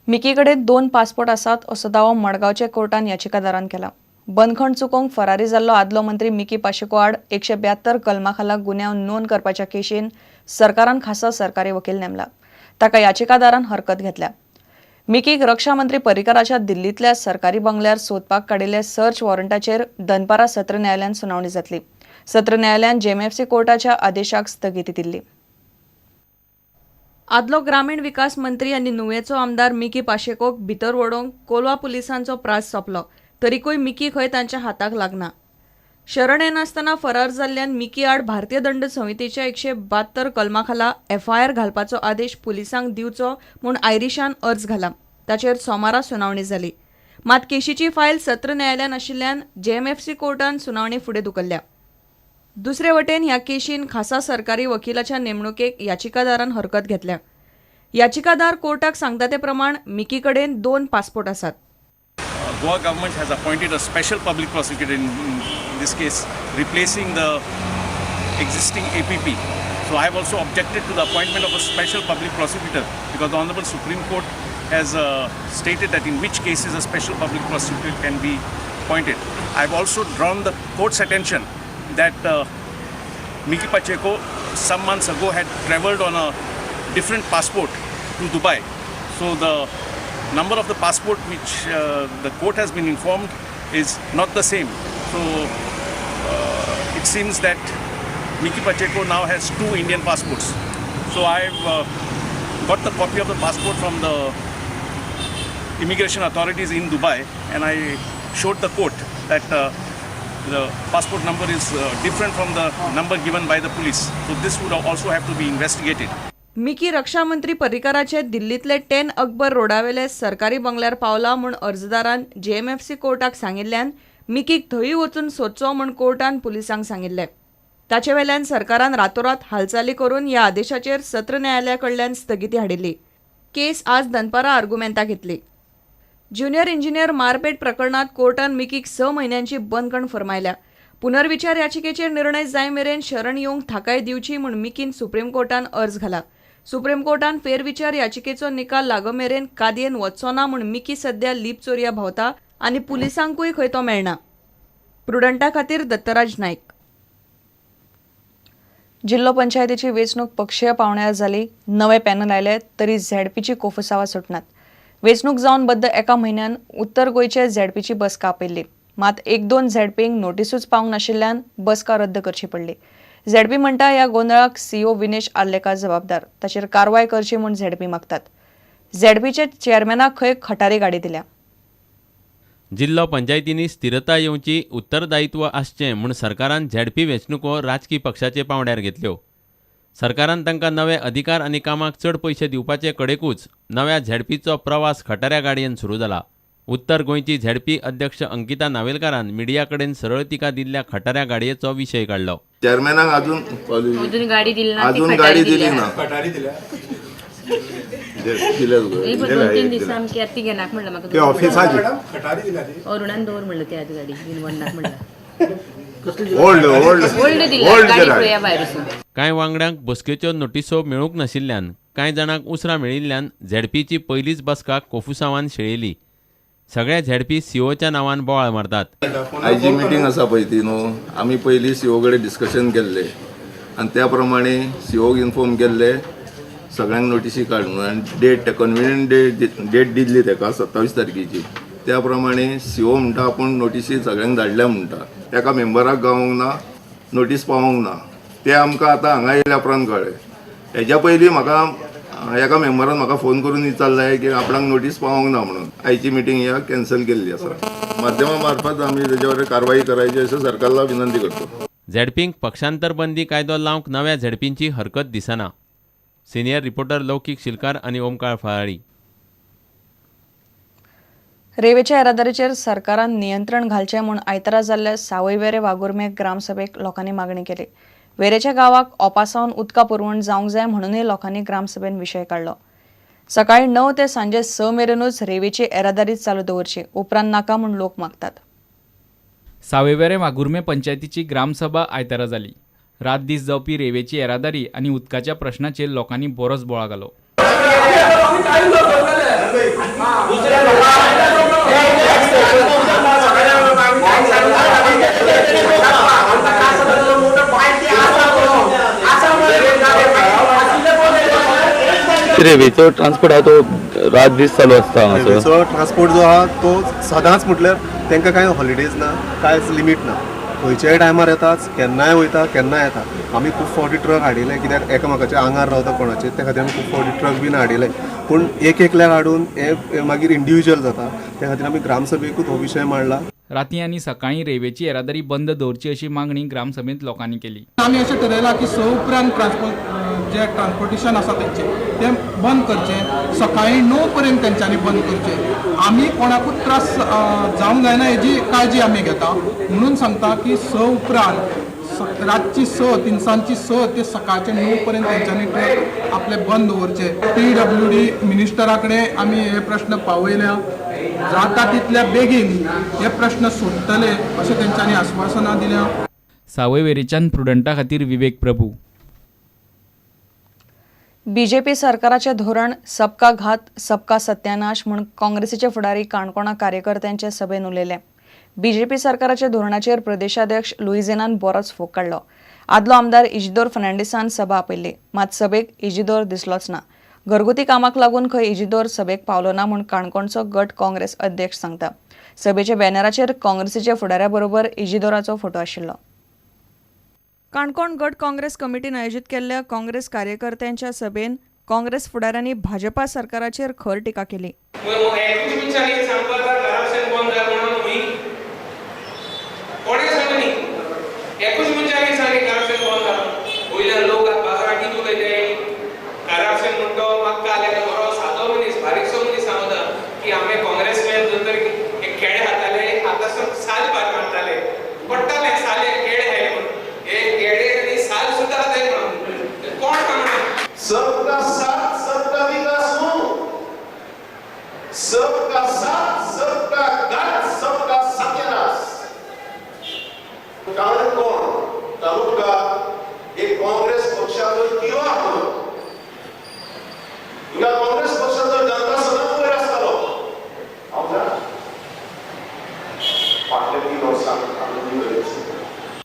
Mickey कडेन 2 passport आसात असो दावो मडगांवच्या कोर्टान याचिकादारान केला. बंदखण चुकोवंक फरारी जाल्लो आदलो मंत्री मिकी पाशेको आड 172 कलमा खाला गुन्यांव नोंद करपाच्या केशीन सरकारान खासा सरकारी वकील नेमला. ताका याचिकादारान हरकत घेतल्या. मिकीक रक्षा मंत्री पर्रीकराच्या दिल्लींतल्या सरकारी बंगल्यार सोदपाक काडिल्ल्या सर्च वॉरंटाचेर दनपारा सत्र न्यायालयान सुनावणी जातली. सत्र न्यायालयान जेएमएफसी कोर्टाच्या आदेशाक स्थगिती दिल्ली. आदलो ग्रामीण विकास मंत्री आनी नुवेचो आमदार मिकी पाशेकोक भितर वडोवंक कोलवा पुलिसांचो प्रास सोंपलो तरीकूय मिकी खंय तांच्या हाताक लागना. शरण येनासतना फरार जाल्ल्यान मिकी आड भारतीय दंड संहितेच्या 172 कलमा खाला एफआयआर घालपाचो आदेश पुलिसांक दिवचो म्हूण आयरिशान अर्ज घाला. ताचेर सोमारा सुनावणी जाली. मात केशीची फायल सत्र न्यायालयान आशिल्ल्यान जेएमएफसी कोर्टान सुनावणी फुडें धुकल्ल्या. दुसरे वटेन ह्या केशीन खासा सरकारी वकिलाच्या नेमणुकेक याचिकादारान हरकत घेतल्या. याचिकादार कोर्टाक सांगता ते प्रमाण मिकी कडेन 2 पासपोर्ट आसात. Goa government has appointed a special public prosecutor in this case, replacing the existing APP. So I have also objected to the appointment of a special public prosecutor because the Honorable Supreme Court has stated that in which cases a special public prosecutor can be appointed. I have also drawn the court's attention that Mickky Pacheco some months ago had travelled on a different passport to Dubai. So the number of the passport which the court has been informed is not the same. So it seems that Mickky Pacheco now has 2 Indian passports. So I've got the copy of the passport from the immigration authorities in Dubai, and I showed the court that the passport number is different from the number given by the police. So this would also have to be investigated. Mickey रक्षा मंत्री पर्रीकाराचे दिल्लींतले 10 अकबर रोडावेले सरकारी बंगल्यार पावला म्हूण अर्जदारान JMFC कोर्टाक सांगिल्ल्यान मिकीक थंय वचून सोदचो म्हूण कोर्टान पुलिसांक सांगिल्लें. ताचे वेल्यान सरकारान रातोरात हालचाली करून ह्या आदेशाचेर सत्र न्यायालया कडल्यान स्थगिती हाडिल्ली. केस आज दनपारां आर्गुमेंताक घेतली. ज्युनियर इंजिनियर मारपेट प्रकरणात कोर्टान मिकीक 6 म्हयन्यांची बंदखण फर्मायल्या. पुनर्विचार याचिकेचेर निर्णय जाय मेरेन शरण येवंक थाकाय दिवची म्हूण मिकीन सुप्रीम कोर्टान अर्ज घाला. सुप्रीम कोर्टान फेरविचार याचिकेचो निकाल लागमेरेन कादयेन वचचो ना म्हूण मिकी सध्या लिपचोरया भोंवता आनी पुलिसांकूय खंय तो मेळना. प्रुडंटा खातीर दत्तराज नायक. जिल्लो पंचायतीची वेंचणूक पक्षीय पावंड्यार जाली. नवे पॅनल आयले तरी झेडपीची कोफुसावां सुटनात. वेंचणूक जावन बद्द एका म्हयन्यान उत्तर गोंयचे झेडपीची बसका आपयल्ली. मात 1-2 झेडपींक नोटिसूच पावंक नाशिल्ल्यान बसका रद्द करची पडली. झेडपी म्हणटा ह्या गोंदळाक सीओ विनेश आर्लेकार जबाबदार. ताचेर कारवाय करची म्हूण झेडपी मागतात. झेडपीच्या चेअरमॅनाक खंय खटारी गाडी दिल्या. जिल्लो पंचायतींनी स्थिरता येवची, उत्तरदायित्व आसचें म्हूण सरकारान झेडपी वेंचणुको राजकी पक्षाचे पावंड्यार घेतल्यो. सरकारान तांकां नवे अधिकार आनी कामाक चड पयशे दिवपाचे कडेकूच नव्या झेडपीचो प्रवास खटाऱ्या गाडयेन सुरू जाला. उत्तर गोंयची झेडपी अध्यक्ष अंकिता नावेलकारान मिडिया कडेन सरळ तिका दिल्ल्या खटाऱ्या गाडयेचो विशय काडलो. चेअरमॅनाक अजून अजून गाडी दिली ना. अजून गाडी दिली ना. 2-3 दिसा आमकी आतां ती घेनाक म्हणलं म्हाका. ऑफिसाची अरुणान दवर म्हणलं ती आज गाडी विनवणनाक म्हणलं. ओल्ड ओल्ड ओल्ड दिल्या गाडी पळया भायर वचून. कांय वांगड्यांक बसकेच्यो नोटिसो मेळूंक नाशिल्ल्यान, कांय जाणांक उसरां मेळिल्ल्यान झेडपीची पयलीच बसका कोफुसांवान शेळयली. सगळ्या झेडपी सीओच्या नांवान बोवाळ मारतात. आयची मिटींग आसा पळय ती न्हू, आमी पयलीं सीओ कडेन डिस्कशन केल्लें आनी त्या प्रमाणे सीओक इन्फॉर्म केल्लें सगळ्यांक नोटिसी काड म्हणून आनी डेट कन्विनियंट डेट दिल्ली तेका 27 तारखेची. त्या प्रमाणे सीओ म्हणटा आपूण नोटिसी सगळ्यांक धाडल्या म्हणटा. एका मेंबराक गावोंक ना, नोटीस पावोंक ना. ते आमकां आतां हांगा येयल्या उपरांत कळ्ळें. हेज्या पयलीं म्हाका एका मेंबरान म्हाका फोन करून विचारलें की आपणाक नोटीस पावोंक ना म्हणून. आयची मिटींग ह्या कॅन्सल केल्ली आसा. माध्यमा मार्फत आमी तेच्यावर कारवाई करायची अशें सरकारला विनंती करतो. झेडपींक पक्षांतर बंदी कायदो लावंक नव्या झेडपींची हरकत दिसना. सिनियर रिपोर्टर लौकीक शिलकार आनी ओमकार फळारी. रेवेच्या येरादारीचेर सरकारान नियंत्रण घालचें म्हूण आयतारा जाल्ल्या सावयवेरे वाघुर्मे ग्रामसभेक लोकांनी मागणी केली. वेरेच्या गांवाक ओपासावन उदका पुरवण जावंक जाय म्हणूनय लोकांनी ग्रामसभेन विशय काडलो. सकाळी 9 ते सांजे 6 मेरेनूच रेवेची येरादारी चालू दवरची, उपरांत नाका म्हूण लोक मागतात. सावयवेरे वाघुर्मे पंचायतीची ग्रामसभा आयतारा जाली. रात दीस जावपी रेवेची येरादारी आनी उदकाच्या प्रश्नाचेर लोकांनी बरोच बोळा घालो. रेल्वेचो ट्रान्सपोर्ट आहा तो रात दीस चालू आसता. रेल्वेचो ट्रान्सपोर्ट जो आहा तो सदांच म्हटल्यार तांकां कांय हॉलिडेज ना, कांयच लिमीट ना, खंयच्याय टायमार येताच, केन्नाय वयता केन्नाय येता. आमी खूब फावटी ट्रक हाडिल्ले कित्याक एकामेकाच्या आंगार रावता कोणाचे, त्या खातीर आमी खूब फावटी ट्रक बीन हाडिल्ले. पूण एक एकल्याक हाडून हे मागीर इंडिविज्युअल जाता, त्या खातीर आमी ग्रामसभेकूच हो विशय मांडला. राती आनी सकाळीं रेल्वेची येरादारी बंद दवरची अशी मागणी ग्रामसभेंत लोकांनी केली. आमी अशें ठरयलां की 6 उपरांत ट्रान्सपोर्ट जे ट्रान्सपोर्टेशन आसा तेंचें तें बंद करचें, सकाळीं 9 पर्यंत तेंच्यांनी बंद करचें. आमी कोणाकूच त्रास जावंक जायना हेजी काळजी आमी घेता, म्हणून सांगता की 6 उपरांत रातची 6, तिनसांजची 6 ते सकाळचे 9 पर्यंत तेंच्यांनी ट्रक आपले बंद दवरचे. PWD मिनिस्टरा कडेन आमी हे प्रश्न पावयल्या, जाता तितल्या बेगीन हे प्रश्न सोडटले अशें तेंच्यांनी आश्वासनां दिल्या. सावयवेरेच्यान प्रुडंटा खातीर विवेक प्रभू. बीजेपी सरकाराचें धोरण सबका घात सबका सत्यानाश म्हूण काँग्रेसीचे फुडारी काणकोणा कार्यकर्त्यांचे सभेन उलयले. बीजेपी सरकाराच्या धोरणाचेर प्रदेशाध्यक्ष लुईझिनान बरोच फोग काडलो. आदलो आमदार इजिदोर फर्नांडीसान सभा आपयल्ली, मात सभेक इजिदोर दिसलोच ना. घरगुती कामाक लागून खंय इजिदोर सभेक पावलो ना म्हूण काणकोणचो गट काँग्रेस अध्यक्ष सांगता. सभेच्या बॅनराचेर काँग्रेसीच्या फुडाऱ्या बरोबर इजिदोराचो फोटो आशिल्लो. काणकोण गट काँग्रेस कमिटीन आयोजीत केल्ल्या काँग्रेस कार्यकर्त्यांच्या सभेन काँग्रेस फुडाऱ्यांनी भाजपा सरकाराचेर खर टिका केली. सबका साथ सबका विकास हो, सबका साथ सबका घात सबका सत्यानाश. काणकोण तालुका एक काँग्रेस पक्षाचो किंवा हिंगा काँग्रेस पक्षाचो जनता सदांच वयर आसतालो. हांव जाणा फाटल्या 3 वर्सां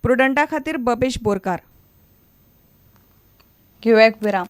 प्रुडंटा खातीर बबेश बोरकार. घेवया एक विराम.